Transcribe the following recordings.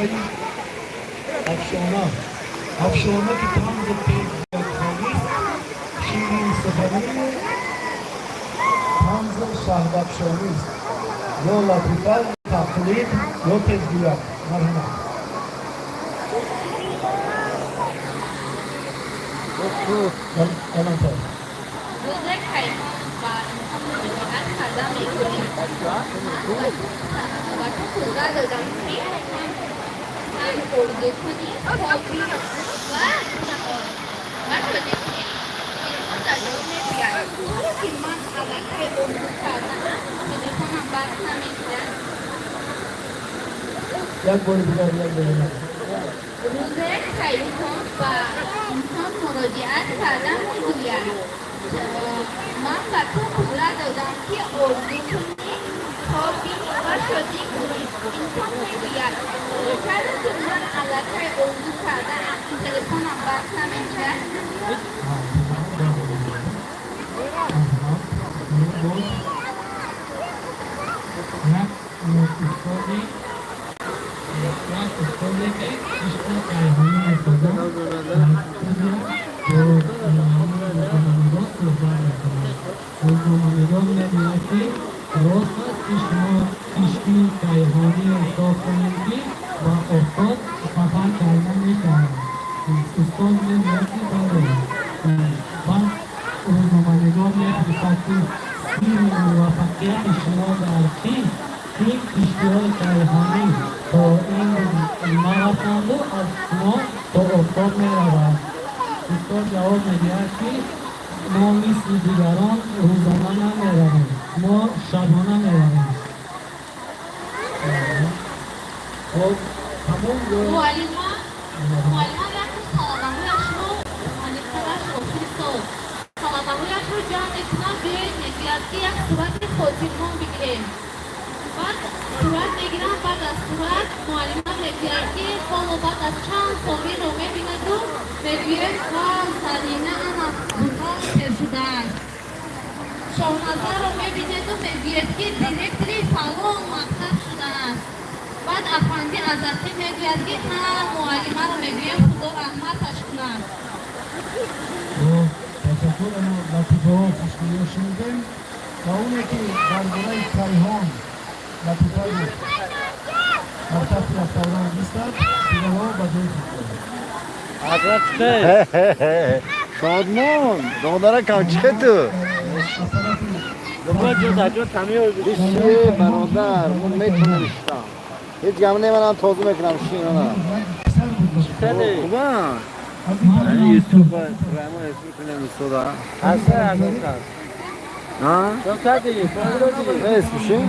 Латифаи Афшона. Афшона, ки танзу тезгапхонист, ширинсуханию танзу шаҳдафшонист. Ё латифа, тақлид ё тезгӯяк. Марҳамат. Баландтар. Рӯзе Кайҳон ба инсон муроҷиат карда мегӯяд: «Ман ба ту қудрат додам, ки ҳам орзу кунӣ, хоб бинӣ ва шодӣ кунӣ». Инсон дар ҷавоб мегӯяд: «Чаро ки ман аллакай орзу кардаам, телефонам барқ намегирад?» Як бори дигар, як бори дигар. Рӯзе Кайҳон ба инсон муроҷиат карда мегӯяд: «Ман ба ту қудрат додам, ки орзу кунӣ, хоб бинӣ ва шодӣ кунӣ». Инсон мегӯяд: «Чаро ки ман аллакай орзу кардаам, телефонам барқ намегирад?» Марҳамат. Боз. Як устоде, ки киштии кайҳонӣ месозад, дар студия бо рӯзноманигор суҳбат мекунад. Рӯзноманигор мегӯяд, ки рост аст, ки шумо киштии кайҳоние сохтаед, ки ба офтоб сафар карда мешавад? Устод мегӯяд, ки бале. Баъд рӯзноманигор мепурсад, ки сирри муваффақияти шумо дар чист, ки киштиҳои кайҳонӣ то ин нарафтанду аз шумо то офтоб меравад? Устод ҷавоб медиҳад, ки мо мисли дигарон рӯзона намеравем, мо шабона меравем. Хоб, ҳамон ё Муаллима як рӯз талабаҳояшро, муаллимхонаш охири сол талабаҳояшро ҷамъ мекунад, биёед, мегӯяд, ки як сурати хотирмон бигирем. Баъд сурат мегиранд. Баъд аз сурат муаллима мегӯяд, ки ҳоло баъд аз чанд сол инро мебинаду мегӯяд: «Ва Зарина ана бухгалтер шудааст». Шоҳназарро мебинеду мегӯяд, ки директори фалон мактаб шудааст. Баъд афанди азақӣ мегӯяд, ки ҳа, муаллимаро мегӯям, Худо раҳматаш кунад. Хоб, ташаккур. Ано латифаҳо хушгӯиё шунидем ва оне ки дар бораи кайҳон латифа гуфт, дар тахти ҳафтавранг истад, дигарҳо ба ҷои худ раванд. Ҳазрат, чӣ? Шодмон, додаракам, чӣ ту? Аз тарафи Биши, бародар, ман метонам иштам. Ҳеҷ гам не, манам тоза мекунам шинона. Писар буд. Хуба? Аз ин тараф Юсуф, Раҳмон Юсуф кунем истода. Ҳа? Не اسمشی؟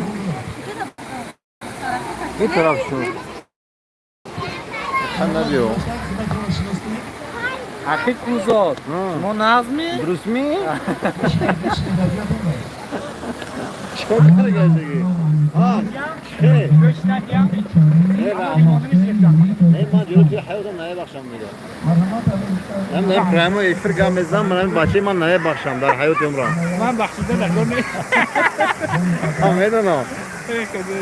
این طرف شد. خنده بیو. Худатонро шинос кунед. Ақи кузод, шумо нағзми? Дурустми? Бишинед, бишинед, азиятон нест. Чикор кардаги? Ҳа, чӣ? Не, Раҳмон. Не, ман ҷило ҳаётам намебахшам дига. Марҳамат. Ман не прямо эфир гап мезанам, ман бачаи ман намебахшам дар ҳаёти умрам. Ман бахшида дар не. Ҳа, медонам.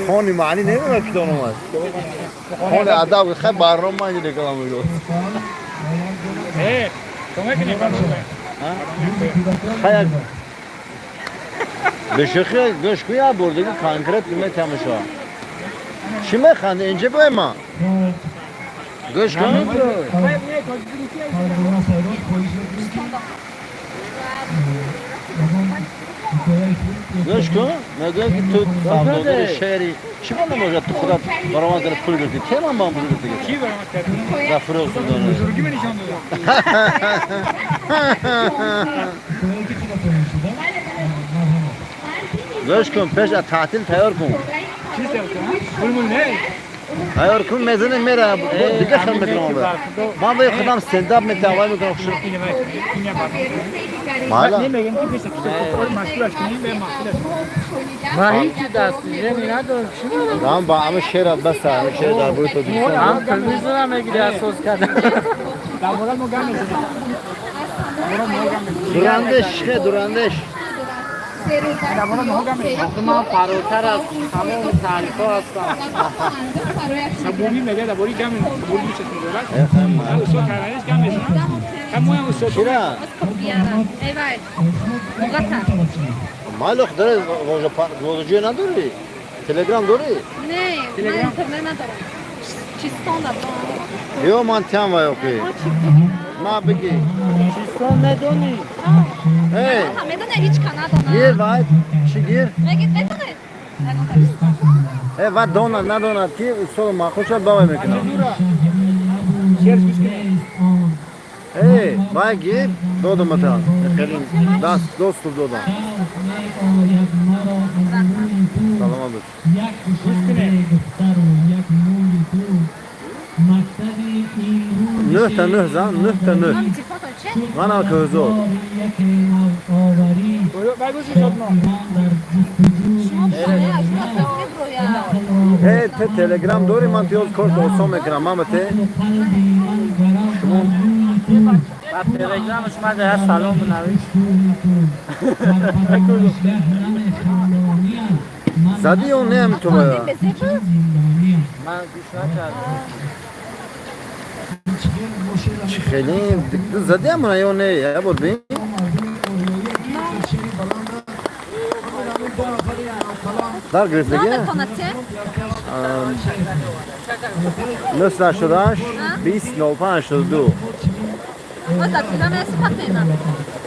Хони маъни намедонам, ки донам аст. Хони адаб хай барнома ман реклама мегӯ. Э, кӯмак кунед барнома. Хай бешухи гӯш кун, як бор дига конкрет метамаша. Чӣ механди? Инҷа бой ма. Гӯш кун. Парвона Сайрот, хоҳиш мекунем, ки ягон ҳикояи хуб Гӯш кун, мегӯям, ки ту савдогари шеъри чӣ ба намошад, ту худат баромад карда пул гирифтӣ. Ке ман ба пул гирифтӣ? Чӣ баромад кард? Зафуроқ Султонов. Бузургӣ ме нишон додам. Ҳикояе ки худатон шуда. Марҳамат. Гӯш кун, пеш аз таътил тайёр кун. Чӣ сар кунам? Пул не. Тайёр кун, мезанем, мера, дига хел мекунам. Ман ба худам стендап метавон, вай мекунам хуш. Ина барнома. Майла. Не, мегӯям, ки пеш машғулаш кунем, ба маҳфилаш. Ман ҳеҷи дастгирӣ надорам, чӣ медонам? Ман ба ҳама шеър баста, ҳама шеър дар бораи Тоҷикистон. Ҳам телевизорам мегири, асос кардам. Дар бораи мо гап мезанем. Дар бораи мо гап мезанем. Дурандеш, ше дурандеш. Ман фаротар аз тамоми таърифҳо ҳастам. Сабуми мегӯяд, дар бораи гами сабуми чиз медорад. Устод карданиш гам мезанад. Ҳамоям устод. Чира? Майлох дорӣ, вожаҷӯя надорӣ? Телеграм дорӣ? Не, ман интернет надорам. Чистон дорам. Ё ман тиам ва ёқи. Ма бигӣ. Чистон медонӣ? Эй, Медонед, ҳеҷ ка надонам. Гир вай, чӣ гир? Мегид, медонед? Э, ва донад, надонад, ки устод маъқул шуд, бавай мекунам. Эй, вай гир, додам ата. Хеле даст доступ додам. Саломат бош. Як душанбе духтару як мӯи ту мактаби имрӯзи Нӯҳ та нӯҳ зан, нӯҳ та нӯҳ. Номи телефонтон че? Манам кӯҳзод. Яке навоварӣ Вай гӯш устод мо. шоирон дар ҷустуҷӯи Шумо бихонед, аз шумо аз меброяд. Э, те телеграм дорӣ, ман тиёз корт осон мекунам. Ман ба те қалби ман гарав шумо аз рӯи ту Ба телеграмаш ман дар салом бинавис. рӯи ту дар парваришгah намехандониям ман задӣ ё не ҳам ту ба? зиндониям. Ман гӯш накардам. Чӣ хеле ту задӣ ҳамона ё не? Я бор бин. Дар гирифтагӣ? Номертона че? 988 20 05 82. Мо дар телеграм сифат менам.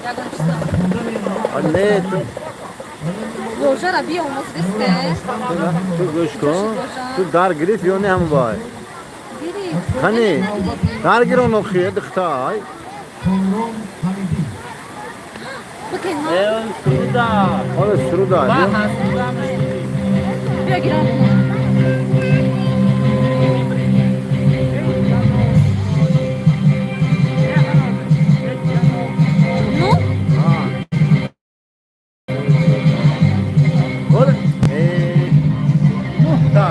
Ягон чизо. Не, ту Вожара биомӯз дисте. ту гӯш кун. Ту дар гирифт ё не ҳам вай? Гирифт. Қани? Дар гирон охи, духтай. Комрон Ҳамидӣ. Бикин мо. Э, он суруда. Ҳола суруда. Ман ҳасудамаш. Биё гирам. Ну? Ҳола э нӯҳта.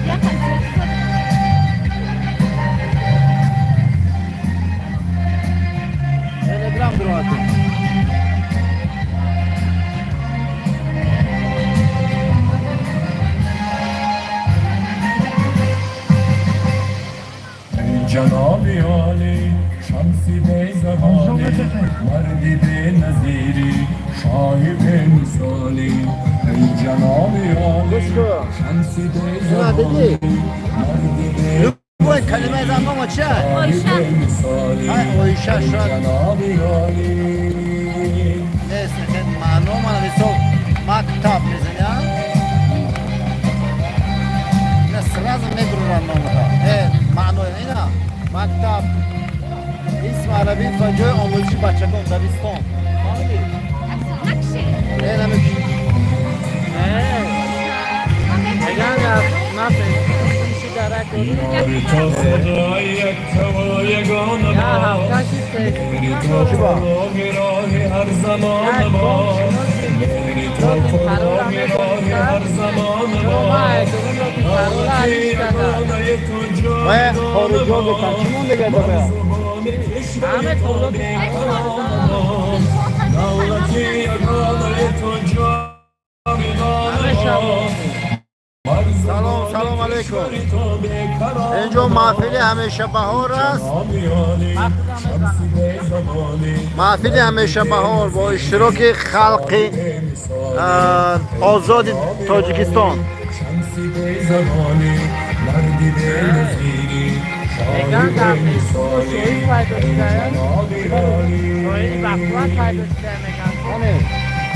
Як концерт. Телеграм дуроату. Ҷаноби олӣ, шамси безаволӣ, марди беназирӣ, шоҳи бемисолӣ. Эй ҷаноби олӣ, Гӯш кун. шамси Ина безаволӣ, дидӣ? марди Любой калимаи зан нома чи аст? Оиша. бемисолӣ, Ай, Оиша эй шояд ҷаноби олӣ. нест, маъно мана мисол мактаб мезаням. Ина сразу мебурурам номата. Э, маънои ина мактаб исм арабӣ ва ҷои омӯзиши бачагон, дабистон. Фаҳмидӣ? Накши. Не, намекушӣ. Не. Меган ман фейсбук дарак Ёри то худои яктаву ягона я бод, ҳафта шид. меҳри то фурӯғи роҳи ҳар замона бод, меҳри то фурӯғи роҳи ҳар замона бод. Давлати ягонаи ту Вай ҷовидона хориҷо гуфтам, чӣ бод, мондага дага? марзубони кишвари ту бекарона бод. Давлати ягонаи ту ҷовидона бод, Салом, марзубони салом алейкум. кишвари ту бекарона Инҷо маҳфили ҳамеша баҳор аст. Ҷаноби олӣ, шамси безаволӣ, Маҳфили ҳамеша баҳор бо иштироки халқи озоди Тоҷикистон. шамси безаволӣ, марди беназирӣ, шоҳи Меган дар фейсбук бемисолӣ, шоҳид пайдо эй шуда. ҷаноби олӣ. Шоҳиди бахтувар пайдо шуда меган.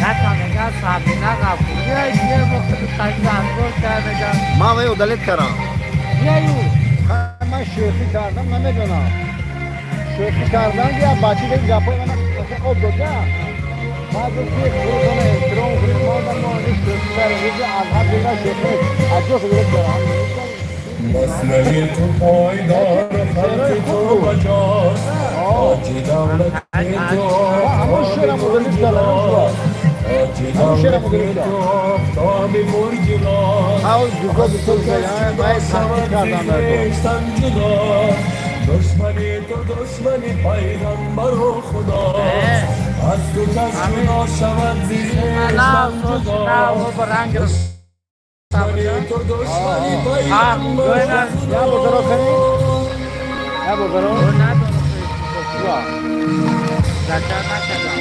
Ната меган Сабина Ғафурия یه وقت تنظیم کرد меган. Ман вай удалить кардам. Биёю. Ман шӯхӣ кардам, намедонам. Шӯхӣ кардам, я бача ки гапои мана об дод, я. Ман гуфт ки худатон эҳтиром кунед, мо дар мо шӯхӣ кардем, рӯзи аз ҳад дигар шӯхӣ аз ҷо шуда кардам. Маснави ту пойдор, фарзи ту баҷост, тоҷи давлати ту Ҳамон шеърам тоҷи удалить кардам. тоҷ. همون تو آفتاب پرجلال. همون جوکا دوست دارم باید تحقیق کردم در تو. جدا دشمنی تو دشمنی پیغمبر و خدا، از تو کس جدا شود زی نه خویشتن جدا. نه با رنگ دشمنی تو دشمنی پیغمبر و یا خدا. بزرگ کنی؟ یا بزرگ؟ یا. زکر نکردم.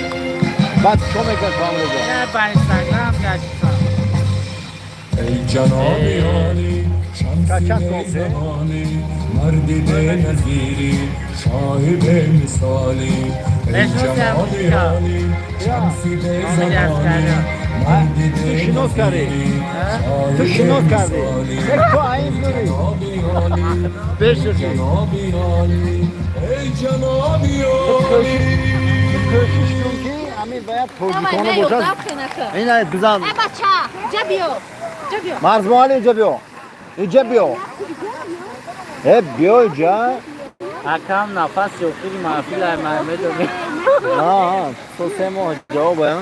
بعد چون میکرد کامل؟ نه، با اینستاگرام گشتم. ای جناب عالی، شمسی زمانی، مردی به نظیری، شاه به مثالی. ای جناب عالی، شمسی به زمانی، مردی به شناس کردی. نظیری، تو شاه شناس به کردی. مثالی. یک تو این دوری. جناب عالی، بشناسی. جناب عالی، ای جناب عالی. کوشش کن که همین باید توجیکانه باشد. این بزن. بچه جا بیو، جا بیو. مرزبان، اینجا بیا، اینجا بیا، ای بیا اینجا. اکم نفس یوفیری محفیل های محمد. آه، تو 3 ماه جواب ها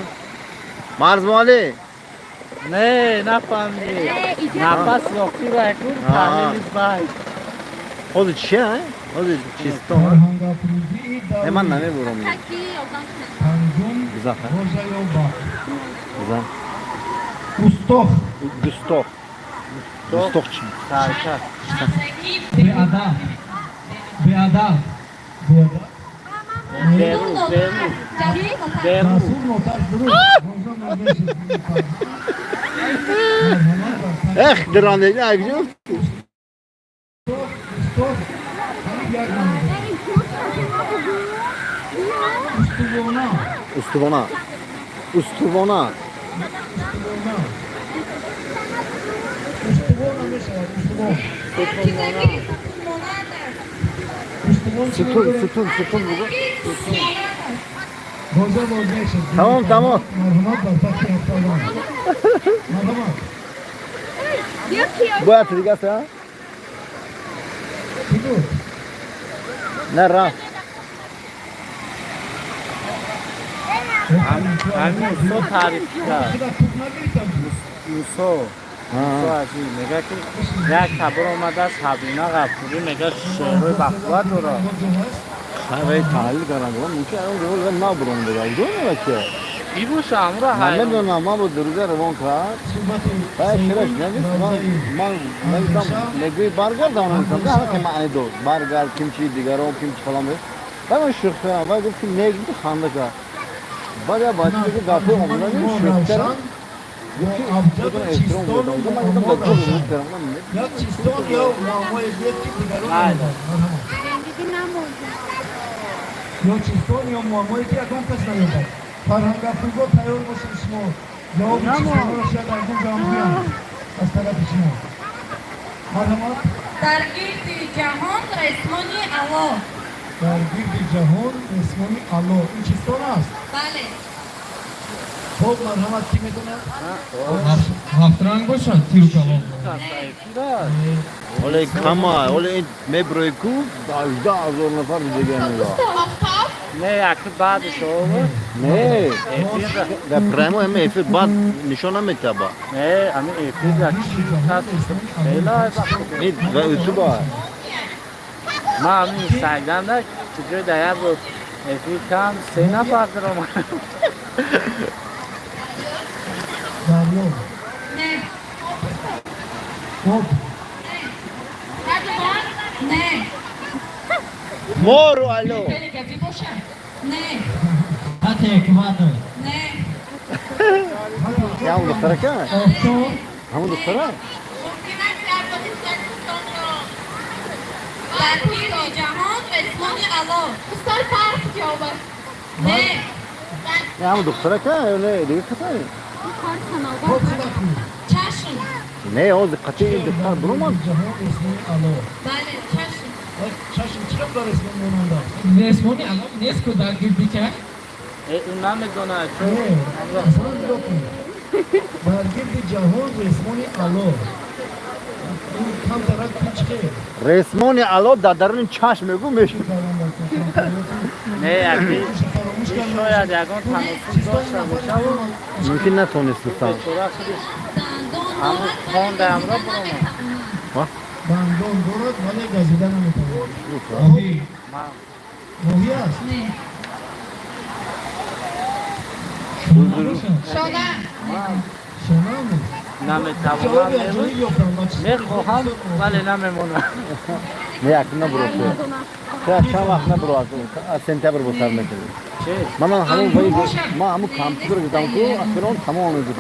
مرزمالی. نه، نفهمیدی. نفس یوفیری کن تحلیل بای. خود چیه؟ خود چیستان؟ فرهنگافروزی. نه، من نمیبرم. تکی یordam کنه. پنجم. بزن. واژه یا با بزن. устох. گستاخ، گستاخ چی؟ سرکت. بیادب، بیادب، بیادب. برو برو برو. منصور نوتش درست. واژه نوشت. اخ درانده اگه устох ҳамин як маъно. Устувона. устувона، устувона. Устувона، устувона мешавад устувон. Устувон. ستون، ستون، ستون بگو. واژه واژه شد. تمام، تمام. مرحمت، بر تخت هفتادان مرحمت. باید دیگه است ها؟ چی بود؟ نه، رفت. همین موسی تعریف کرد. چرا توپ نگرفتم؟ موسی موسی عزیز میگه که یک خبر اومده از حبینه غفوری، میگه شعرهای بخوت داره. خیلی تحلیل کردم، گفتم ممکن اون رو نبرم دیگه، دو که ای باشه امرو حیران. نمیدونم، من با دروزه روان کرد. بعد شرش نویس، من نویسم نگوی برگرد، آن نویسم ده که معنی داد برگرد کیم چی دیگران کیم چی فلان بود. بعد من شوخ کردم، بعد گفت که نگی خنده کرد. بعد یه بچه دیگه گپی آمدن شوخ کردم، گفت که ابجد خودتون احترام چیستان بودم. من گفتم و در جا بود کردم. یا چیستان یا معمای بیت که دیگران ندارند. مرحمت. یا چیستان یا معمایی که یکان کس نیابد. فرهنگ افریقا تیار باشید. شما جواب چیستان را شاید از اون جواب بیان از طرف شما. مرحمت. در گرد جهان ریسمانی اعلا. در گرد جهان ریسمانی اعلا، این چیستان است؟ بله. خب، مرحمت، کی میدونه؟ هفت رنگ باشد تیر کباب. ولی کما ولی میبروی کو 18,000 نفر دیگه میاد. آفتاب. نه، یکی بعدش آورد. نه. افیر را. در پرایمو هم افیر بعد نشان نمیده با. نه، همین افیر را چی کس خیلی وقت. این و یوتیوب. ما همین اینستاگرام ده کجای در یک بود افیر کم سه نفر در اومد. دریا. نه. آب. نه. مارو الو. نه. خط اکواتور. نه. یا همون دختره که آفتاب. همون دختره. ممکن است در گرد جهان ریسمانی اعلا. استاد فرق جواب. نه. نه، همون دختره که یا نه دیگه کسایی؟ خب، صدا. چشم. نه، او قطعی این دختر برومد. جهان ریسمانی اعلا. بله، چشم. چشم چرا در ریسمان مانند است؟ ریسمانی اعلا نیست که در گرد چه؟ اون نمیدونه چون نه، اصلا نگاه کن، در گرد جهان ریسمانی اعلا. Ресмони ало дар даруни чашм мегӯ мешуд. Не, яки шояд ягон таносуб дошта бошаву. Мумкин натонист гуфтам. Бечора худиш ҳамун хондаамро буромад. Дандон дорад, вале газида наметавонад. Моҳӣ. Моҳӣ аст. Шона. Шона нест. Наметавонам, мехоҳам, вале намемонам. Не, як набурод. Чанд вақт набурод, аз сентябр бо сар мекунем. Ман ҳамон ман ҳамон компютер гирифтам, ку охирон тамом мебуд.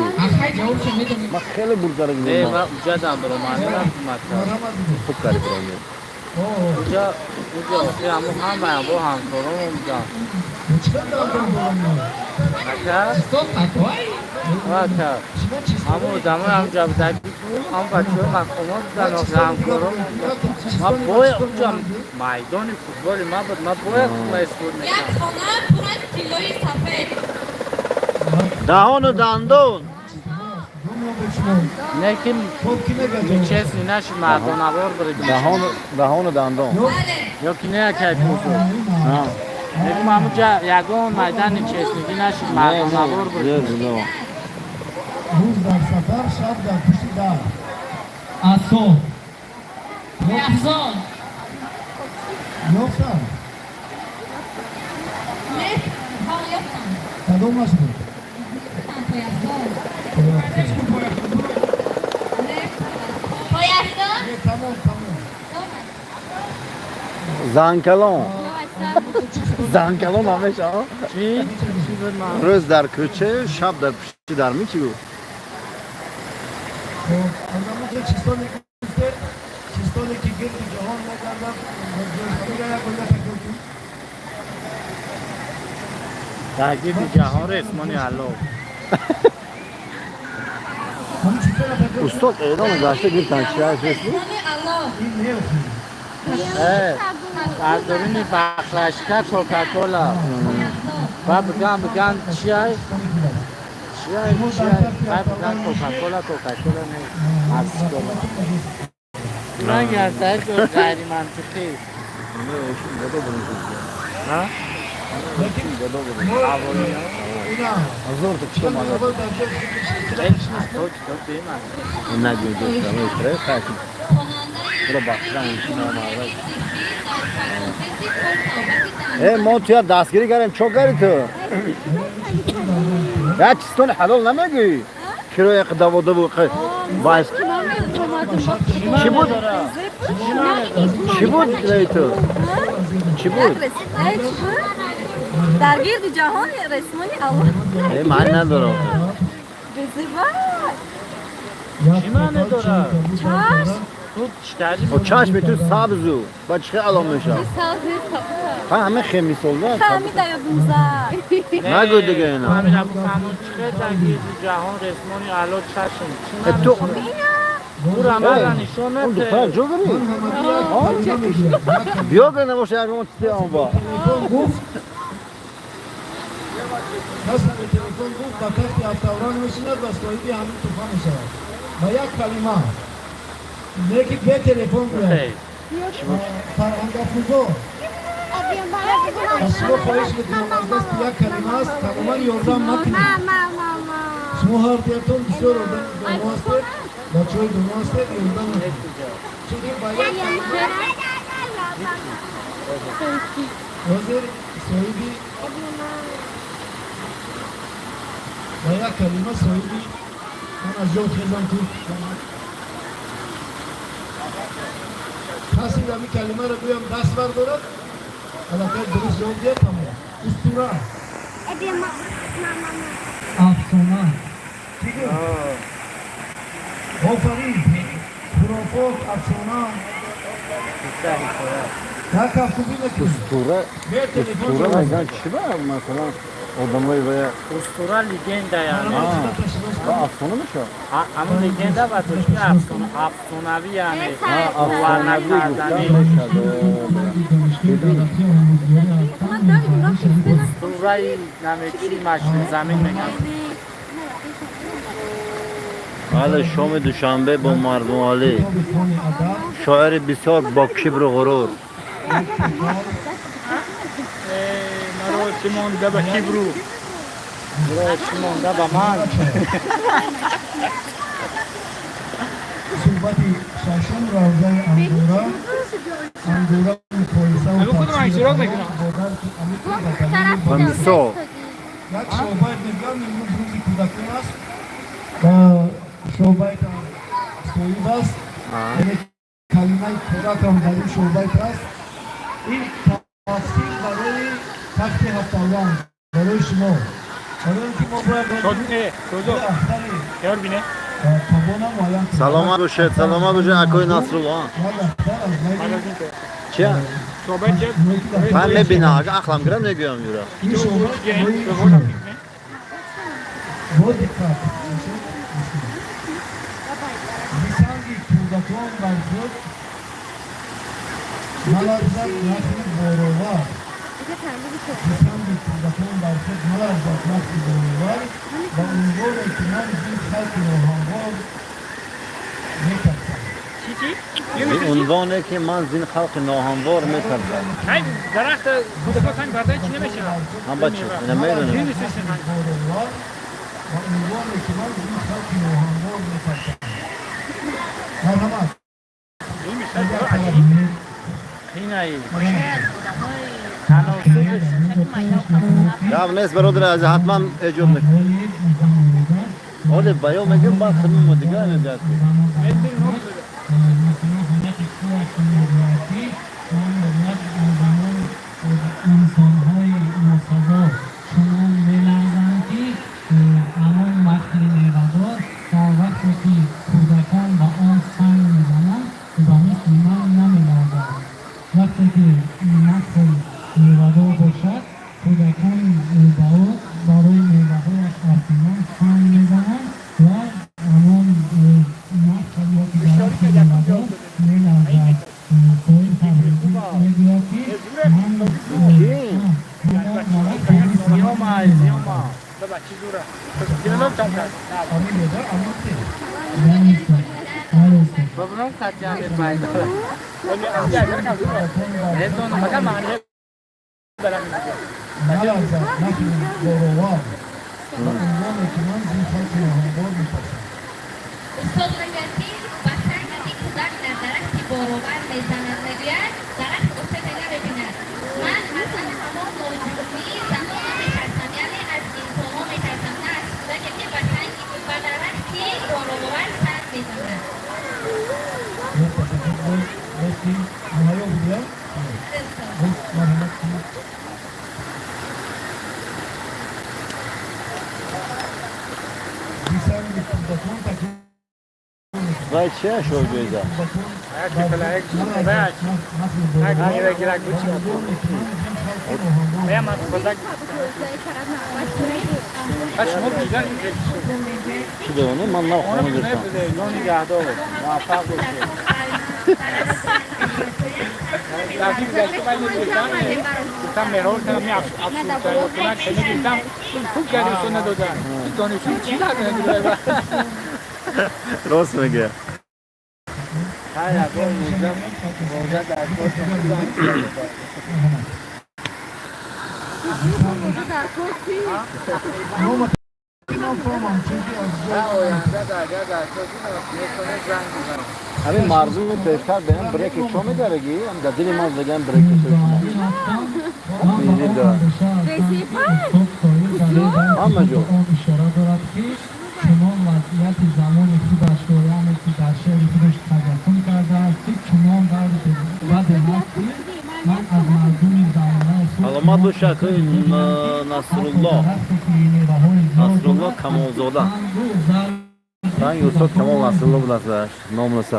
Ман хеле бурзара Не, ман уҷадам буромадам мактаб. Хуб карди, буромед. Уҷа, уҷа охир ҳамон ҳамаям бо ҳамкоромон будам. Ака? Ака. Ҳамон одамои ҳамҷа будаги ҳам бачаҳои мақомот будан, охир ҳамкорон. Ман бояд уҷа майдони футболи ман буд, ман бояд худма истифода Як мекардам. хона пур аз тиллои сафед. Даҳону дандон. Не ки нечестный наши мардонавор буридем. Даҳону дандон. Бале. Ё ки не, акай пузо? Мегум, ҳамуҷа ягон майдани честнигӣ нашид, мардонавор буридем. Рӯз дар сафар, шаб дар пушти дар. Асо. Пойафзол. Ёфтам. Не, ҳа, ёфтам. Кадомаш буд? Пойафзол. Не, пойафзол. Не, тамом, тамом. Занкалон. Занкалон ҳамеша. Чӣ? Чӣ буд ман? Рӯз дар кӯча, шаб дар пушти дар ми чӣ гуфт? Хоб, аз ҳамонҷо чистоне ки гуфтед, чистоне ки гирди ҷаҳон мегардад, ҳамира як бор такрор кун. Дар гирди ҷаҳон ресмони алло. Ҳамин чизҳоро такрор кун. Устод эълон гашта гирифтан чи ҳаст ресми? Ресмони алло. Ин не. Аз даруни баклажка Кока-Кола. Ба биган, биган, чиай? Чиай, чиай? Ба биган Кока-Кола, Кока-Кола не. Аз кола. Ранги аз ғайримантиқӣ. Ҳа? Ина. Азор то чӣ мана? Аввал дар ҷои То китоб беман. Нагӯ дӯстам, истре хайки. Буро бахшидан мумкин омада. Э, мо туя дастгирӣ кардем, чо карди ту? Я чистони ҳалол намегӯӣ? Кироя даводаву вайс. Чӣ буд? Чӣ буд кирои ту? Чӣ буд? Дар гирди ҷаҳон ресмони Аллоҳ. Э, ман надорам. Безебай. Чӣ маъне дорад? Чашм. Ту читари. О, чашми ту сабзу. Ба чӣ алом мешавад? Ҳа, ҳама хемисолда. Фаҳмида ё бумза. Нагӯ дига ина. Ҳамин абу фаҳмон чӣ хел дар гирди ҷаҳон ресмони алло чашм. Чӣ Э, ту Ура мара нишон он духтар нате. ҷо дорӣ? Биё га набоша ягон чизе он ба. Телефон гуфт, кас сари телефон гуфт, ба тахти ҳафтавранг мешинад ва соҳиби ҳамин туҳфа мешавад. Ба як калима. Леки бе телефон гӯяд. Хей. Фарҳангафрӯзо, аз шумо хоҳиш мекунам, аз дасти як калима аст, тамоман ёрдам накунед. Шумо ҳар дуятон бисёр одами доно ҳастед, бачаҳои доно ҳастед, ёрдам накунед. Чунки ба як калима ҳозир соҳиби ба як калима соҳиби ман аз ҷо хезам ки касе ҳамин калимаро гӯям даст бардорад, аллакай дуруст ҷавоб диҳад, тамом. Устура. Афсона. Чӣ гуфт? Офарин. Хурофот, афсона. Як ҳафтуби мекунем. Устура. Бе телефон Устура ҷавоб. мегӯянд чӣ ба масалан одамои вая. Устура легенда яъне. Ба афсона мешавад? Ҳамон легенда ба тоҷики афсонавӣ яъне. Афсонавӣ накарданӣ. гуфта мешавад. Устураи намечи машин замин мегӯянд. Бале, шоми душанбе бо Мардумалӣ. Китоби хони адаб. Шоири бисёр бо кибру ғурур. Маро чӣ монда ба кибру? Маро чӣ монда ба ман? Суҳбати шашум, равзаи ангура. Ангура муқоисаву Ҳамин худам тафсири иштирок он мекунам. бо дарки амиқи ватанию Ба мисол. Як шоҳбайт мегӯям. Имрӯз рӯзи кӯдакон аст ва шоҳбайтам соҳиб аст, яъне калимаи кӯдакам дар ин шоҳбайт аст. Ин тафсир барои тахти ҳафталван, барои шумо, барои ин ки мо бояд Шодо ахтари тайёр бине. табона муайян кунем. Саломат бошед, саломат бошед, акои Насрулло. Як ахтар аз байни Баъд аз ин ки Чия? шобайт чия? Ман мебинам, агар ақлам гирам, мегӯям, юра. Ин шоҳбайт барои шумо, бо диққат бошед. Бисанги кӯдакон бар худ маларзад нахли боровар. Бисанги кӯдакон бар худ маларзад нахли боровар, ба унвоне ки ман зин халқи ноҳамвор метарсам. Чӣ, чӣ? Ин унвоне ки ман зин халқи ноҳамвор метарсам. Ҳай, дарахт кӯдако санг бардай, чӣ намешавад? Ҳам бача, ина медонем. Боровар, ба унвоне ки ман зин халқи ноҳамвор метарсам. Марҳамат. Инаи таносуб. Гап нест, бародари азиз, ҳатман эҷод мекунем. Ҳоле баён мегӯем, баъд хидмат дигар мебиёд. Масалан, ҳолати худашон мегӯяд, ки он як замон инсонҳои носазо чунон меларзанд, ки ҳамон нахли мевадор дар вақте ки кӯдакон ба он санг мезананд, ба мисли ман намеларзад. Вақте ки нахл мевадор бошад, кӯдакон ба ӯ барои меваҳояш афтидан санг мезананд ва ҳамон нахл ё ки дарахти мевадор меларзад. Соҳиб Табрезӣ мегӯяд, ки ман Зиёма, зиёма. Баба, чӣ зура? Дилам там кард. Амин еда, амин те. Бабром катями пайдо. Медонам. Фақат маъние барам. Маларзад нахли боровар, ба унвоне ки ман зин халқи ноҳамвор метарсам. Устод мегӯяд, ки ба санге ки кӯдак дар дарахти боровар мезанад, мегӯяд, дарахт осебе намебинад. Ман аз ҳамон ноҷумии замона метарсам, яъне аз инсонҳо метарсам, на аз кӯдаке, ки ба санги ба дарахти боровар санг мезанад. Боз ташаккур. Боз, боз ки муҳайё будия? Боз марҳамат кунед. Бисанги кӯдакон такрор. Вай чия, шоҳҷоиза? Нахли боровар, ба унвоне ки ман зин халқи ноҳамвор. Меям аз кӯдак. Шумо дидан. Чӣ донам, ман нав хона гирифтам. Худо нигаҳдор, муваффақ бошед. Дафъи гузашта вай мегирифтам, гуфтам меҳрор кардам, меафсурда гирифтам, хуб кардем, устод надодан. Донишҷӯ чӣ надодан? Рост мегӯя. Ҳар ягон мӯза дар кор. Нафаҳмам, чунки аз Оянда агар дар кор метавонед, занг бизанед. Ҳамин мардуми пештар беҳам бреки чо медараги, дар дили ман задаган бреки шумо. Ҳама ҷо. Он ишора дорад, ки чунон вазъияти замони худашро, яъне ки дар шеъри худаш таҷассум кардааст, ки чунон дарди баде ҳаст, ки ман аз мардуми замонаи худ Саломат бош, акои Насрулло. Насрулло Камолзода. Ранги устод Камол Насрулло будааст, номласа.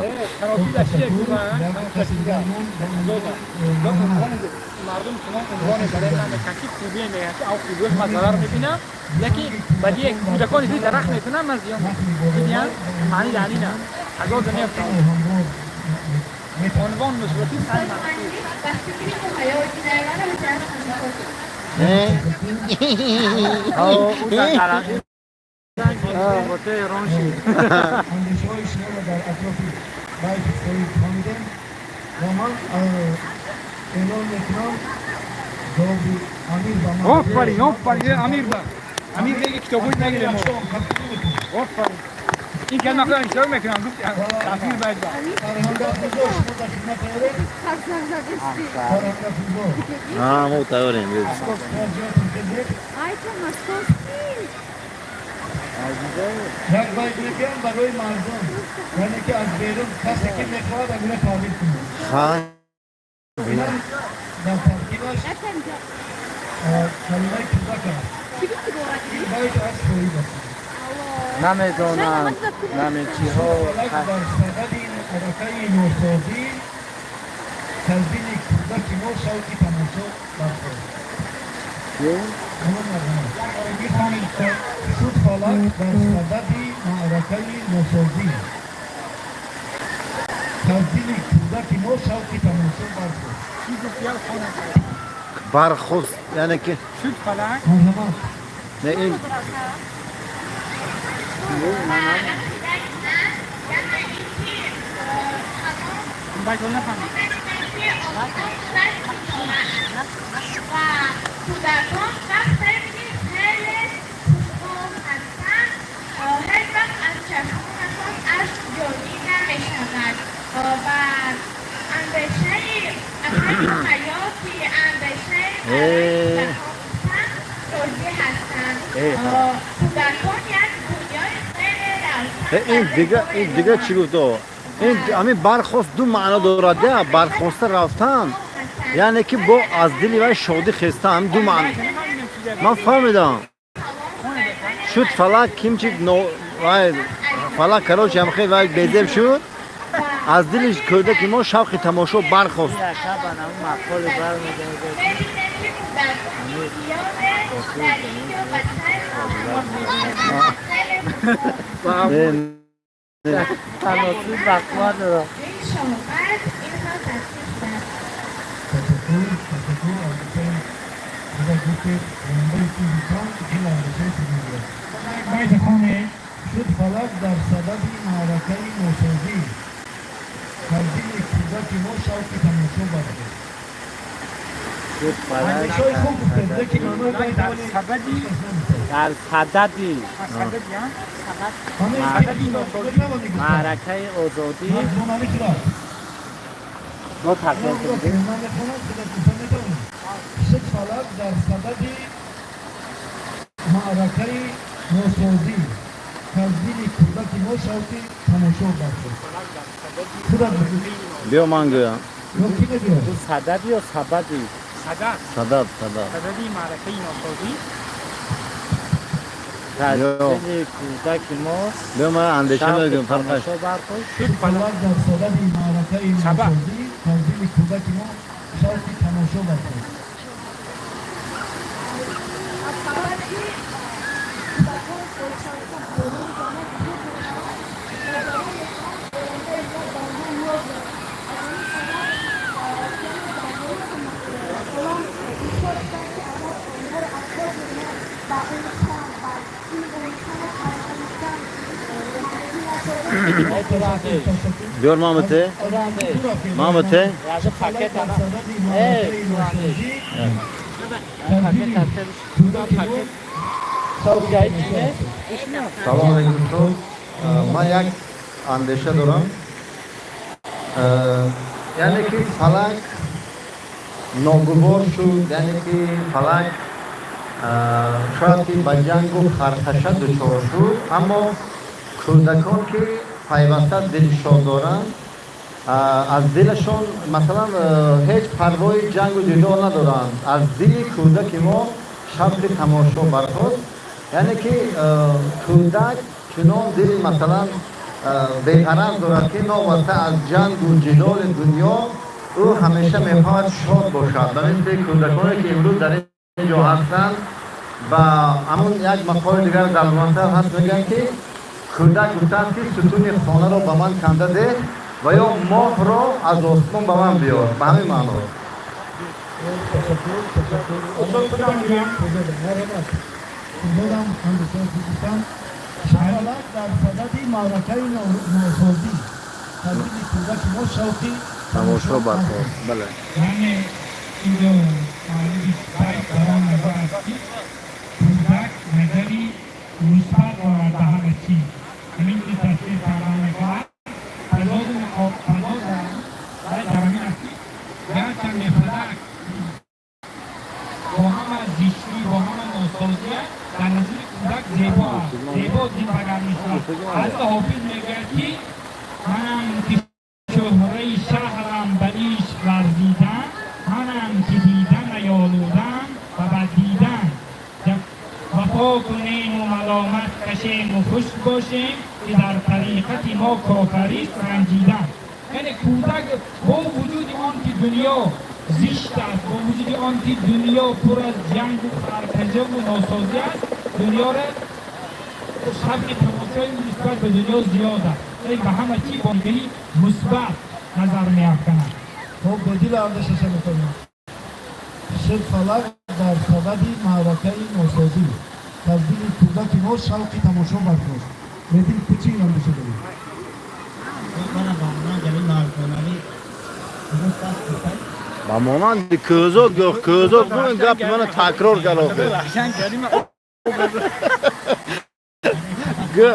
Мардум чунон унвоне барои ман мекунанд, ки хубие мегӯянд, ки ав хубиёш ман зарар мебинам, яки бадие кӯдакони зери дарахт мекунам, ман зиён мебинам. Маъни дар ин аст, тазода меафтам, унвон нусрати санг. Ба фикри муҳайё ҷинаявара. Э? Ӯ дар Эрон шид. Андешаҳои шуморо дар атрофи байти соҳиб фаҳмидем ва ман эълон мекунам ҷавоби Амир ба ман. Офарин, офарин, Амир ба. Амир меги китобҳои нагирем. Офарин. Ин калима худам иштирок мекунам. Гуфт тафсир байт ба. Фарҳанг Афрӯзо, шумо дар хидмат тайёред? Фарҳанг Афрӯзо. А, мо тайёрем. Ҷонатон хезед. Ай, то московский. Як байт мегӯям барои мардум, яъне ки аз берун касе ки мехоҳад, агуна таъбир кунад. Ха. Дар таркибаш калимаи кӯдак аст. Ин байт аз соҳиб аст. Намедонам, намечиҳо. Фалак дар садади маъракаи носозӣ, каз дили кӯдаки мо шавқи тамошо бархост. Шуд фалак дар садади маъракаи носозӣ, каз дили кӯдаки мо шавқи тамошо бархост. Бархост, яъне ки Шуд фалак. Марҳамат. Не, ин Ва ақидаи ман, яъне ин ки тамом Байтро нафаҳмид. ки осмон шуд ситора аст ва кӯдакон вақте ки хеле хушҳол ҳастанд, ҳеҷ вақт аз чашмонашон ашк ҷорӣ намешавад ва андешаи ақли ҳаёти андешаи барои кӯдакон гуфтан розӣ ҳастанд. Кӯдакон як дунёи хеле равшан Ин дига, ин дига чӣ гуфт? Ин ҳамин бархост ду маъно дорад, я бархоста рафтан, яъне ки бо аз дили вай шодӣ хестан, ду маъно. Ман фаҳмидам. Шуд фалак кимчи вай фалак, короче, ҳамхе вай безеб шуд, аз дили кӯдаки мо шавқи тамошо бархост. Яка ба нам мақоли бармегардад. ببینیم که کودکان زیاده در اینجا و سر خیلی تناسب وقت دارم. این شاقت اینها تصدیق شدند. Ташаккур, ташаккур. Андешаи худа гуфтед, рондаи чизи дил андешаи чизи. Байт хоне. Шуд фалак дар садади маъракаи носозӣ, каз дили кӯдаки мо шавқи тамошо бархост. Шуд фалак. Андешаҳои хуб гуфтед, лекин маънои байт Дар вале сабади Дар садади садади а? Садади носозӣ. Маъракаи озодӣ. Мардумонали хилоф. Мо такрор кардем. Ман мехонам, худат гуфта метавонӣ. Шуд фалак дар садади маъракаи носозӣ, каз дили кӯдаки мо шавқи тамошо бархост. Худат бигӯ. Биё, ман гӯям. Ё ки мегӯяд? Ту садади ё сабади? Садад. Садад, садад. Садади маъракаи носозӣ. Дар дили кӯдаки мо Биё, ман андеша шавқи мегӯям, фарқаш. тамошо бархост. Шуд фалак. Фалак дар садади маъракаи Сабаб. носозӣ, каз дили кӯдаки мо шавқи тамошо бархост. Аз сабаби кӯдакон бо шавқу берун замон ҳузур доранд ва барои он ояндаи мо ба онҳо ниёз дорад. Аз ҳамин сабаб яъне дар бораи олам дучор шуданд, ки агар онҳоро аз кор мекунанд, ба омӯхтан, ба илм омӯхтан ва омӯхтан мумкин насозанд. Биёр, Мамате, Мамате. Яжи пакет Дар ана. садади Эй, маъракаи носозӣ, Пакет ҳаста. кӯдаки мо шавқи тамошо бархост. Салом алейкум, устод. Ман як андеша дорам, яъне ки фалак ногувор шуд, яъне ки фалак шояд ки ба ҷангу хархаша дучор шуд, аммо кӯдакон ки пайваста дилшод доранд, аз дилашон масалан ҳеҷ парвои ҷангу ҷидол надоранд. Аз дили кӯдаки мо шавқи тамошо бархост, яъне ки кӯдак чунон дили масалан беғараз дорад, ки новобаста аз ҷангу ҷидоли дунё ӯ ҳамеша мехоҳад шод бошад, ба мисли кӯдаконе ки имрӯз дар ин ҷо ҳастанд. Ва ҳамун як мақоли дигар дар мансаб ҳаст, мегӯянд ки кӯдак гуфтааст, ки сутуни хонаро ба ман канда деҳ ва ё моҳро аз осмон ба ман биёр, ба ҳамин маъно. Ташаккур, ташаккур. Устод, худам мегӯям. Марҳамат. Худодам андешаи хуб гуфтам. Фалак дар садади маъракаи носозӣ, дар дили кӯдаки мо шавқи тамошо барпо, бале. Яъне инҷо муаллифи байт бар он назар аст, ки кӯдак назари мусбат дорад ба ҳама чиз. Ҳамин ки тасвир кардан мехоҳад, тазоду тазод дар ҳамин аст, ки гарчанде фалак бо ҳама зиштӣ, бо ҳама носозия, дар назари кӯдак зебо аст, зебо ҷилвагар мешавад. Ҳазрати Ҳофиз мегӯяд, ки манам ки шӯҳраи шаҳрам ба ишқ варзидан, манам ки дидан наёлудам ва бад дидан. Вафо кунему маломат кашему хуш бошем, ки дар тариқати мо кофарист ранҷидан. Яъне кӯдак бо вуҷуди он ки дунё зишт аст, бо вуҷуди он ки дунё пур аз ҷангу харкажаву носозӣ аст, дунёра шавқи тамошои нисбат ба дунё зиёд аст, вале ба ҳама чӣ бо нигаҳи мусбат назар меафканад. Хоб, Бедила андешаша метавонад. Шуд фалак дар садади маъракаи носозӣ, дар дили кӯдаки мо шавқи тамошо бархост. Бедил, ту чӣ андеша дорӣ? Мана ба монанд ҳамин мардонавӣ дуруст аст гуфтан. Ба монанди кӯзод гӯ, кӯзод гӯ, ин гапи мана такрор кар охир. Гӯ.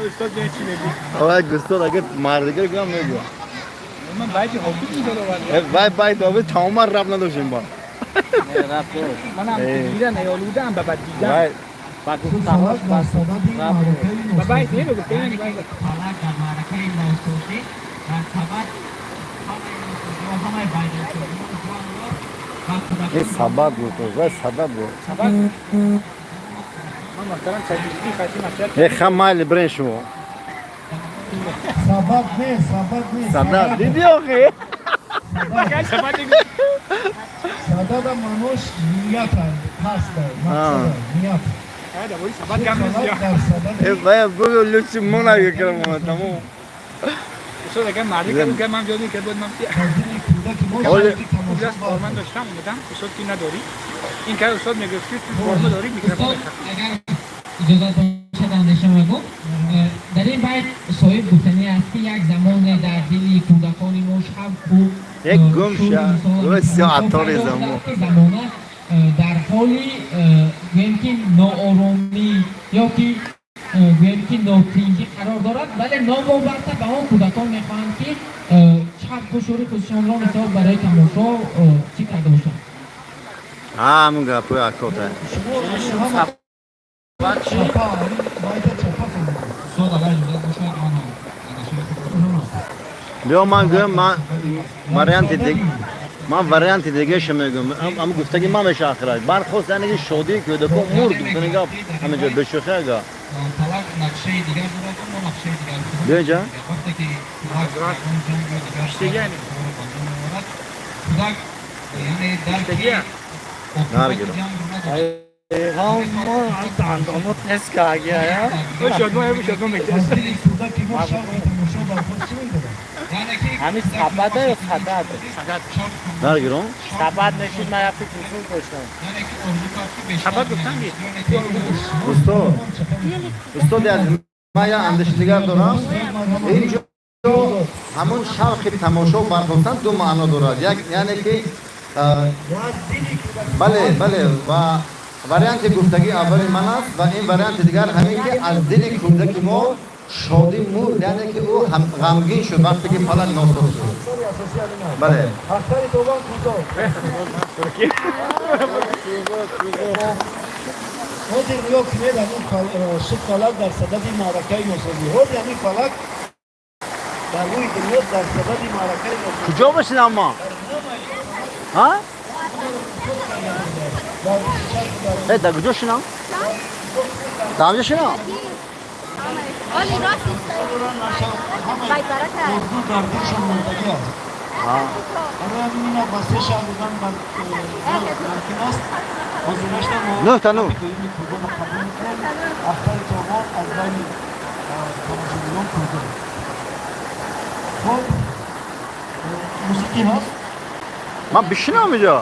Устод чӣ мегӯ? Авай густод, агар мардигар гӯям, мегӯ. Ман байти Ҳофиз мисол овардам. Вай байт ҳофиз тамоман рабт надоштем ба. Манам дида наёлудаам ба бад дидан. Вай Шуд фалак дар садади маъракаи Ба байт носозӣ. намегуфт. Фалак дар маъракаи носозӣ дар сабад ҳамаи носозиҳо, ҳамаи вайронсозиҳо ҷангро ба ин кӯдакон сабаб гуфт, вай сабаб гуфт. Сабад ман муҳтарам садиқӣ хати маслиҳат. Э, ха, майли, бирен шумо. Сабаб не, сабаб не. Садад диди охи. Сабад мегӯ. Садада маънош ният аст, қасд, мақсад, ният. Дар бораи сабад гап нест. Фалак дар садади Э, вай бугу, лучше мона гирам, тамом. Устод, агар марди кард, гап ман ҷо мекард, бояд ман дар дили кӯдаки мо Оле. шавқи тамошо даст форман бархост. Доштам, омадам, устод, ки надорӣ ин кар, устод мегуфт, ки ту форма дорӣ, микрофон. Устод, агар иҷозат бошад, андеша мегӯм. Дар ин байт соҳиб гуфтанӣ аст, ки як замоне дар дили кӯдакони мо шавқу Як гум шури ша. мисол Ой, сиёҳ тамошо аттори пайдо замон. шудааст, ки замона дар ҳоли, гӯем ки, нооромӣ ё ки, гӯем ки, нотинҷӣ қарор дорад, вале новобаста ба он кӯдакон мехоҳанд, ки шавқу шури худшонро мисол барои тамошо чӣ карда бошанд. Ҳамун гапои акота. Шумо ҳама чапа, байта чапа фаҳмидед. Устод, агар иҷозат бошад, ман ҳам андешаи худро Биё, ман гӯям, ман варианти диг, ман варианти дигаша мегӯям. Ам гуфтаги ман меша ахираш бархост, яъне ки шодии кӯдакон мурд, гуфтани гап ҳаминҷо бешӯхӣ ага. Фалак нақшаи дигар дорад, мо нақшаи дигар. Биё инҷа. Вақте ки кӯдак ягон ҷанг ё дигар Иштига. меорад, кӯдак яъне дарки Иштига. оқибати Наргиро. ҷангро надорад. Мо андомот нест ка агия. Шодмон, шодмон мекард. Аз дили кӯдаки мо шавқи тамошо бархост, чӣ мегӯяд? Яъне ки Ҳамин сабада ё садад? Наргирон. Сабад нешид, ман як фикр зуд доштам. Яъне ки орзу кард, ки бештар Сабад гуфтан ки. Устод, устоди азиз, ман як андеша дигар дорам. Инҷо ҳамун шавқи тамошо бархостан ду маъно дорад. Як, яъне ки бале, ва варианти гуфтагӣ аввали ман аст, ва ин варианти дигар ҳамин ки аз дили кӯдаки мо шодӣ мурд, яъне ки ӯ ғамгин шуд, вақте ки фалак носоз шуд. Сари асосӣ ҳамин аст. Бале. Ахтари тобан кӯтоҳ. Ҳозир нигоҳ кунед, ҳамин шуд фалак дар садади маъракаи носозӣ. Ҳозир ҳамин фалак дар рӯи дунё дар садади маъракаи носозӣ. Куҷо бошидам ман, ҳа? Дар шарқу дар Э, дар куҷо шинам? Дар ҳамҷо шинам? Оли рост. Байбарака. Орзу дар дилшон мондагӣ аст. Барои ҳамин ина ба се шаҳр додан бар мумкин аст. Ҳозир нашта мо Нӯҳ та нӯҳ. дуюми кӯдонро қабул мекунем. Ахтари тобон аз байни тамошобинон кӯдон. Хоб, мусиқӣ ҳаст. Ман бишинам инҷо?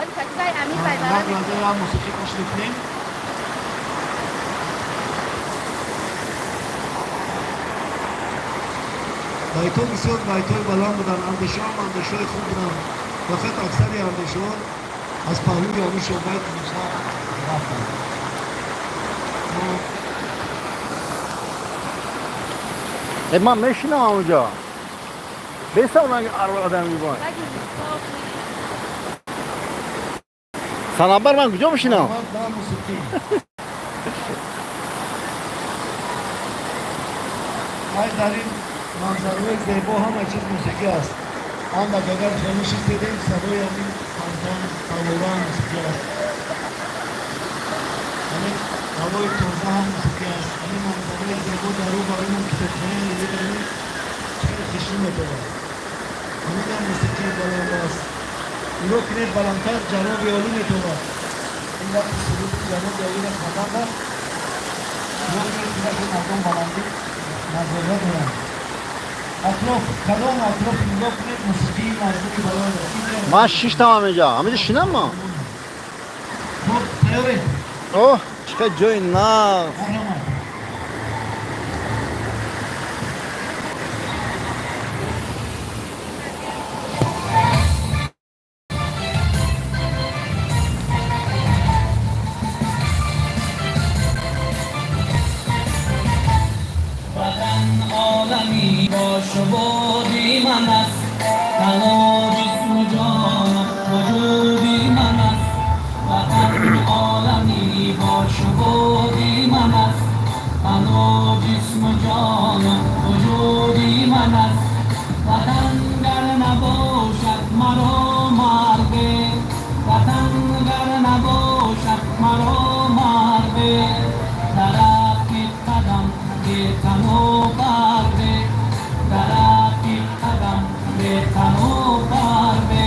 Оли фатибай амир Як байбарака. лаҳза мусиқӣ гӯш мекунем. Байтҳо бисёр байтҳои баланд буданд, андешаҳам андешаҳои хуб буданд, фақат аксари андешаҳо аз паҳлӯи ҳамин шоҳбайт гузашта рафтанд. Ман мешинам онҷо. Бесам одам мебояд. Санабар, ман куҷо мешинам? Мусиқӣ. Ай, дар ин манзараҳои зебо ҳама чиз мусиқӣ аст. Андак агар хомӯшӣ дидем, садои ҳамин фонтан, фаввора мусиқӣ аст, ҳамин ҳавои тоза ҳам мусиқӣ аст, ҳамин манзараи зебо дар рӯ барои мо, китобхонаи миллӣ дорем, хеле хушӣ медорад, ҳаминам мусиқии баланд аст. Нигоҳ кунед, баландтар Ҷаноби Олӣ метобад. Ин вақти суруди Ҷаноби Олиро хондан, нигоҳ кунед, ки мардум баландӣ назора доранд. Атроф, кадом атроф нигоҳ кунед, мусиқии мардуми баланд. Ман шиштам ҳаминҷо. Ҳаминҷо шинам ман? Хуб, тайёред? Оҳ, чӣ қадр ҷои нағз. Марҳамат. Ватан олами бошубуди ман аст, тану ҷисму ҷону вуҷуди ман аст. Ватан олами бошубуди ман аст, тану ҷисму ҷону вуҷуди ман аст. Ватан гар набошад, маро марг бе. Ватан гар набошад, маро марг бе. Дарахти қадам бе тану барг бе. Дарахти қадам бе тану барг бе.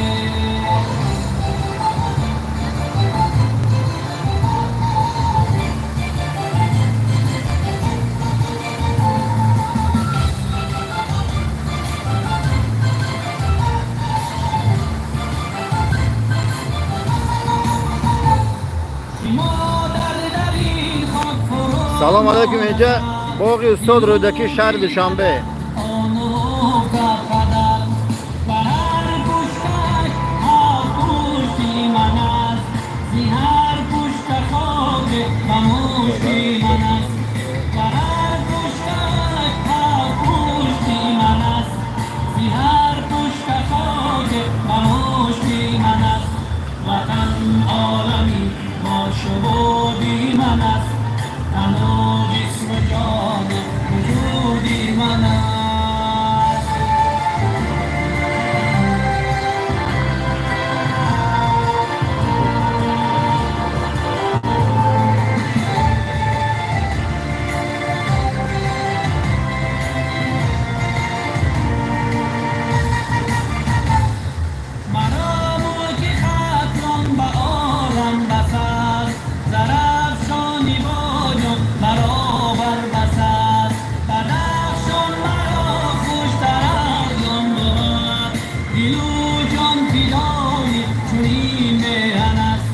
Модар дар ин хок фурӯ Салом алайкум, инҷа боғи устод Рӯдакӣ, шаҳри Душанбе. Он руфта падар, бар ҳар пушташ ҳафт пушти ман аст, зи ҳар пушта хок ба мушти ман аст. Бар ҳар пушташ ҳафт пушти ман аст, зи ҳар пушта хок ба мушти ман аст. Ватан олами бошубуди ман аст, тану ҷисму ҷону вуҷуди ман аст. Маро мулки Хатлон ба олам бас аст, Зарафшони боҷон баробар бас аст. Бадахшон маро хуштар аз ҷон буд, дилу ҷон фидои чунин меҳан аст.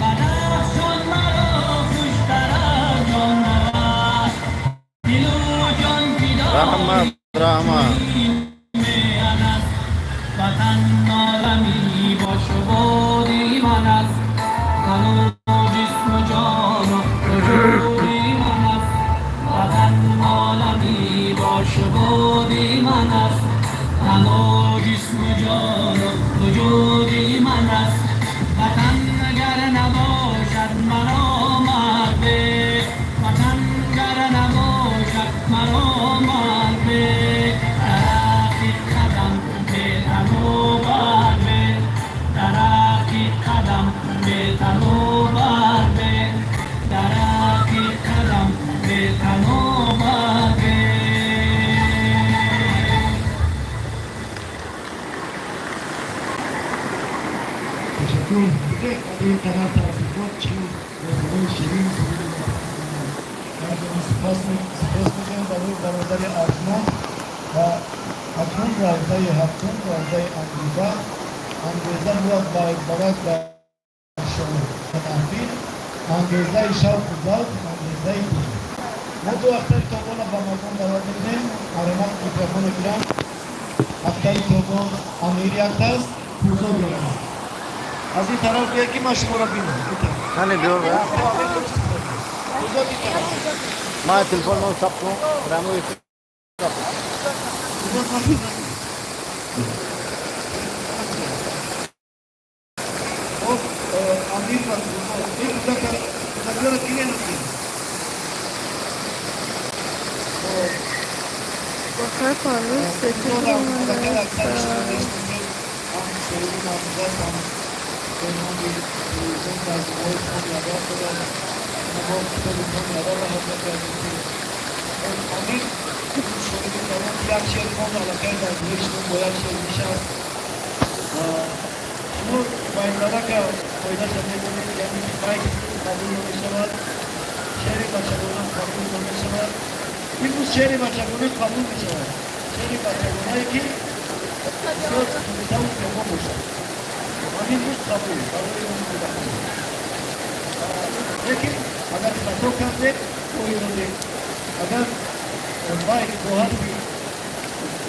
Бадахшон маро хуштар аз ҷон буд, дилу ҷон фидои Раҳмат, раҳмат. чунин меҳан аст. Ватан олами бошубуди ман аст, тану ҷисму ҷону вуҷуди ман аст. Ватан олами бошубуди ман аст, тану ҷисму ҷону вуҷуди ман аст. Ватан гар набошад, маро марг бе. Ватан гар набошад, маро марг бе. Дарахти қадам бе тану барг бе. Дарахти қадам бе тану барг бе. Дарахти қадам бе тану барг бе. Ташаккур. Ин қадар тавсифот чӣ бо садои ширин суруди Ватан. Сипос, сипос мегӯям барои бародари арҷманд. Ва акнун равзаи ҳафтум, равзаи ангеза. Ангеза бояд барад дар маҳфил, ангезаи шавқу завқ, ангезаи дин. Мо ду ахтари тобонро ба майдон даъват мекунем. Марҳамат, микрофонро гиранд. Ахтари тобон Амир як аст, Курзод як аст. Аз ин тараф биёед, ки ман шуморо бинам. Ин тараф. Ҳане биёр. Амир дуруст. Курзод, ин тараф. Ман телефон мон сабт кун. Прямой. Курзод, нахез. Хоб, Амир ва Курзод. Ин кӯдака, кӯдакиёро ки менахез? Хоб. واقعا کارون سفید Курзодам кӯдакаи اومده. аксари шумо мешиносед. Ҳам соҳиби номзад, ҳам поймонди телевизион тарҷумаҳои коми адаб дорад. Мо китоби коми адабро ҳозир кардем, ки Амир шоири калон як шеър хонд, аллакай дар дили шумо бо як шеър нишаст. Шумо байзадака фоидаша медонед, яъне ки байт қабул намешавад, шеъри бачагона қабул намешавад. Имрӯз шеъри бачагона қабул мешавад, шеъри бачагонае, ки бисёр соддаву зебо бошад. Ҳамин рӯз қабул барои он кӯдакон. Лекин агар хато кардед, пой додед. Агар байт бо ҳарфи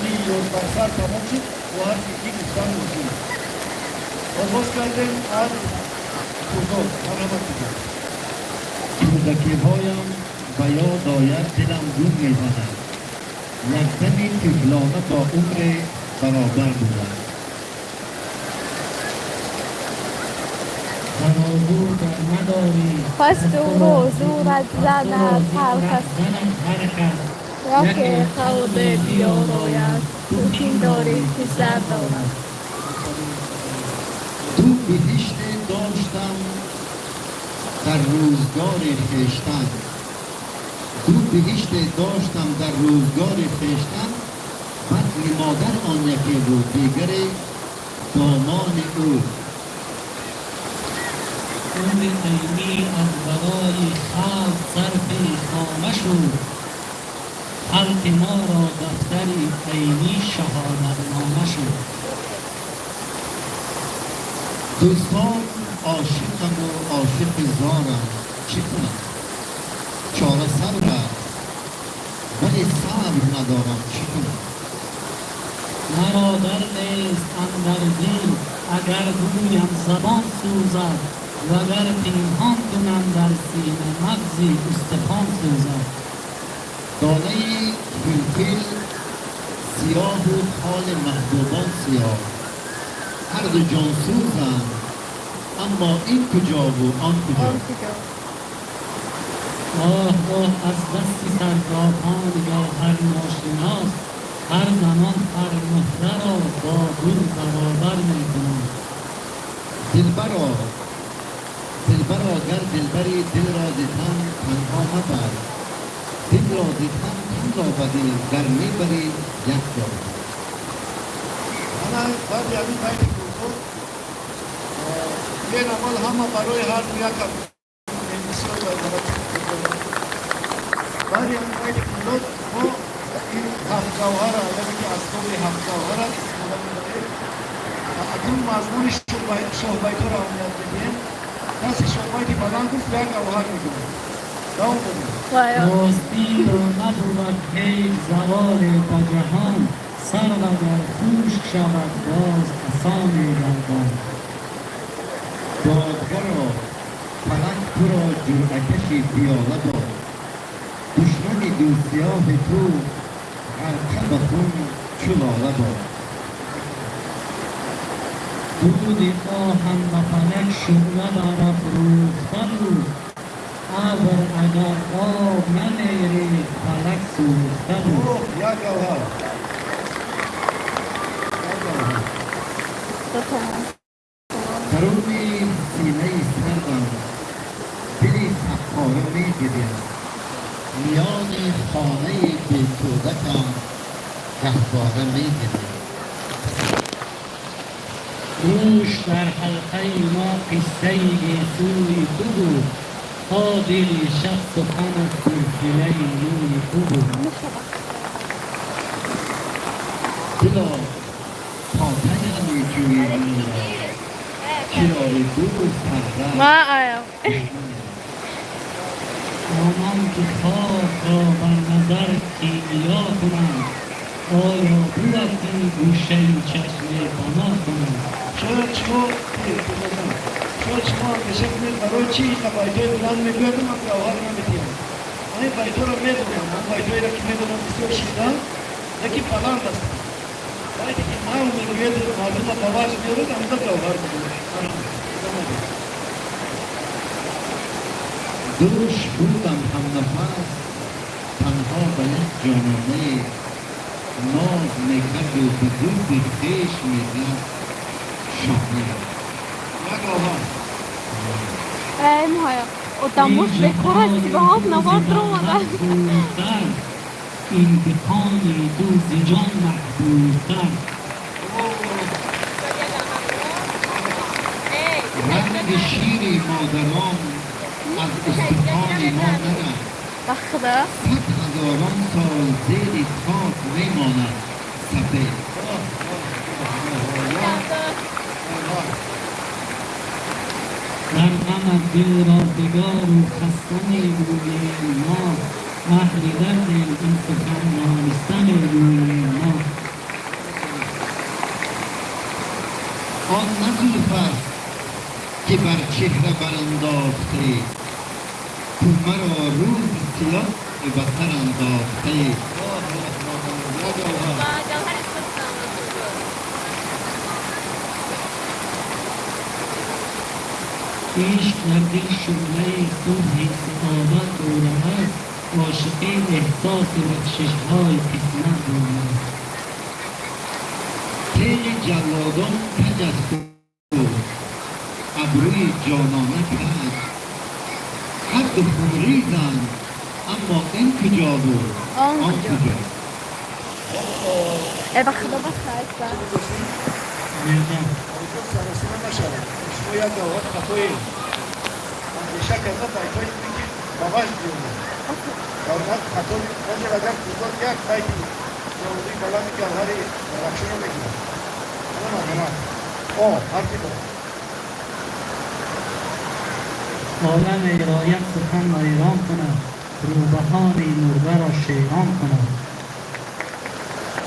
и ё барсар тамом шуд, бо ҳарфи и гуфтан мумкин. Оғоз кардем аз Курзод. Марҳамат, Курзод. Кӯдакиҳоям ба ёд ояд, дилам гум мезанад. Якдами тифлона бо умре баробар будам. Дар орзу дар надорӣ. پس از تو تو رو راضی زورت از تو زند راضی هر کس رهزند هر کس. یکی یکی خورده خورده بیاراید بیاراید، تو تو پنداری پنداری که که سر سر دارد. دارد. دو بهشت داشتم در روزگار خویشتن، دو بهشت داشتم در روزگار خویشتن، بطن مادر آن یکی بود، دیگر دامان او. عمر عینی از برای خلق صرف خامه شد، خلق ما را دفتر عینی شهادتنامه شد. دوستان، عاشقم و عاشق زارم، چه کنم؟ چاره صبر است، ولی صبر ندارم، چه کنم؟ مرا دردیست اندر دل، اگر گویم زبان سوزد، وگر پنهان کنم در سینه مغزی استخوان سوزد. دانه فلفل سیاه و خال محبوبان سیاه، هر دو جانسوزند، اما این کجا و آن کجا. آن کجا. آه آه از دست صرافان گوهر ناشناس، هر زمان هر مهره را با گل برابر میکنند. دلبرا، دلبرا، گر دلبری، دل را ز تن تنها مبر. دل را ز تن، تن را به دل گر میبری یک جا. Ана баъди ҳамин байти Курзод ен аввал ҳама барои ҳар ду як бисёр. Баъди ҳамин байти Курзод мо ин ҳафтгавҳара, яъне ки асбоби ҳафтгавҳара истифода мебарем. Акнун мазмуни шоҳбайтҳоро аҳамият медиҳем. Каси шоҳбайти баланд гуфт, як гавҳар мегирад. Давом додем. Ростӣ ро набуд ҳеҷ заволе ба ҷаҳон, сарв агар хушк шавад, боз асо мегардад. دادگرا، فلک تو را جرعه‌کشی پیاله باد. دشمن دوستیاه تو غرقه به خون چو لاله باد. دود آهم به فلک شعله برافروخته بود، ابر اگر آب نمیریخت، فلک سوخته بود. اوه، یک گوهر، یک گوهر. 2 تومن. درون سینه سردم دلی صد میگرید، میان خانه بی کودکم گهواره میگرید. دوش در حلقه ما قصه گیسوی تو بود، تا دل شب سخن از سلسله موی تو بود. دلا، تا کی همی جویی موی را که یار دوست هر دم ما آیم. آنان که خاک تا بر نظر کیمیا کنند، آیا بود که گوشه چشم فنا کنند. شاید شما، شاید شما اندیشه کنید برای چی این بایت‌های بلند میگوید و من گوهر نمیدیم. من این بایت‌ها رو میدونم، من بایت‌هایی را که میدونم بسیار شیدم، لیکن بلند هستم. بایتی که نو میگوید مردم را به وجد میارد، همونجا گوهر میگوید. دوش بودم هم نفس تنها به یک جانانه، ناز میکرد و به زلف خویش میزد شانه. یک گوهر. Эй, моя. Одамош бекор аст, 37 навар даромада. محبوبتر، امتحان تو ز جان محبوبتر. رنگ شیر مادران از استخوان ما نرفت، Ба худо. صد هزاران سال زیر خاک میماند سفید. در غمت دل را دگار و خسته میگوییم ما، اهل دردیم این سخن دانسته میگوییم ما. آن نه زلف است که بر چهره برانداخته، تو مرا روز سیاه به سر انداخته. یک گوهر. عشق در دل شعله صبح سعادت بوده است، عاشقی احساس بخشش‌های قسمت بوده است. تیغ جلادان کج است و ابروی جانانه کج، هر دو خونریزند اما این کجا و آن آن کجا. کجا. Э, ба худо бахайса. امیر. سراسیمه نشود. شما یک گوهر خطایی اندیشه کرده بایتهایی که به وجد بیامد. در خطا ҳозир агар кӯзод як байти ҷавоби баланди гавҳари Дарахшонро мегирад. Ана марҳамат. О, ҳарфи бо. عالم را یک سخن ویران کند، روبهان مرده را شیران کند.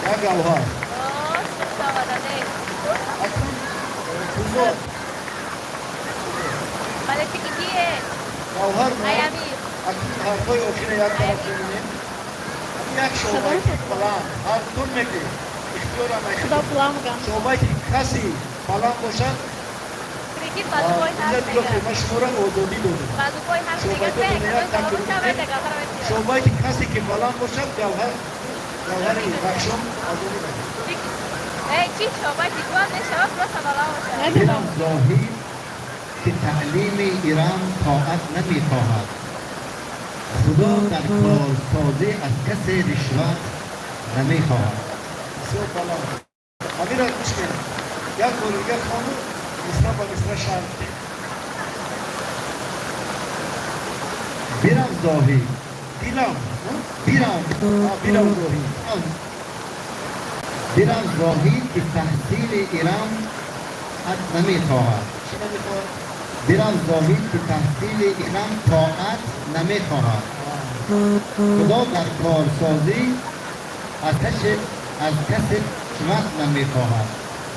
یک گوهر. اکنون кӯзод. گوهر акнун ҳарфҳои охири як тараф мебинем. Як шобайти баланд ҳар тун меги ихтиёрам. Худо буламгам. Шобайти каси баланд бошад, ман шуморо озодӣ додам. Шобайти касе ки баланд бошад, гавҳар, гавҳари Рахшон озодӣ додам. دلم زاهد که تعلیم ایران طاعت نمیخواهد، خدا در کارسازی از کسی رشوت نمیخواهد. بسیار баланд. Ҳамира гӯш кунед. Як бори дигар хону, мисра ба мисра шарҳ диҳед. برم زاهد. Дилам. برم. Бирав зоҳид. برم زاهد که تحصیل ایران از نمیخواهد. Чӣ намехоҳад? برم زاهد که تحصیل ایران طاعت نمیخواهد، خدا در کارسازی از کسی رشوت نمیخواهد.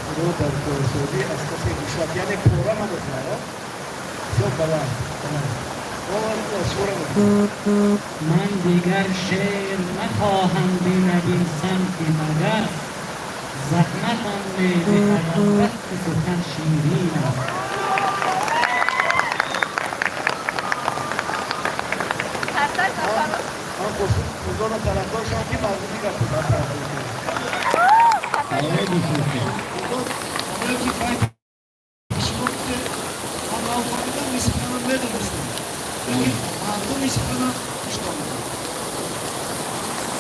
خدا در کارسازی аз касе ришват, яъне пора намехоҳад. Бисёр баланд, баланд. Шуморо мекунам. من دیگر شعر نخواهم بنویسم که مگس زحمتم میدهد از بس که سخن شیرین است. Ман худоро тарафдор шавам ки мардуми гапу дар тараф. سلامت باشید. Ки байт шумо гуфтед, ман нафаҳмидам, ин суханро медонистам, лекин мардуми сухана гӯш намуданд.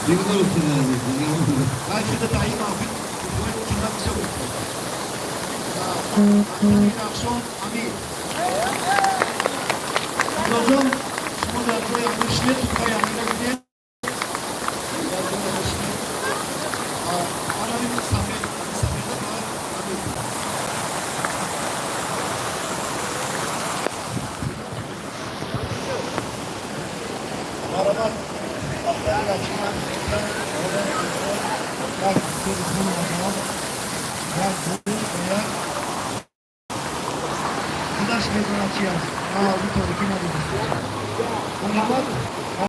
بگذار استاد عزیز، دیگه. Байт шуда таъин маҳфил қимат бисёр гуфтед. Мактаби Рахшон, Амир Худоҷон, шумо дар ҷои Амир шинед, туҳфаи Амира гиред. Дар ҷои Амир шинед. Ана ин сафед, сафеда ба Амир. Марҳамат. Ҳисоби хеле масалан як гол ва як худаш медонад чи аст. Ма аз ин торикӣ надидам. Марҳамат.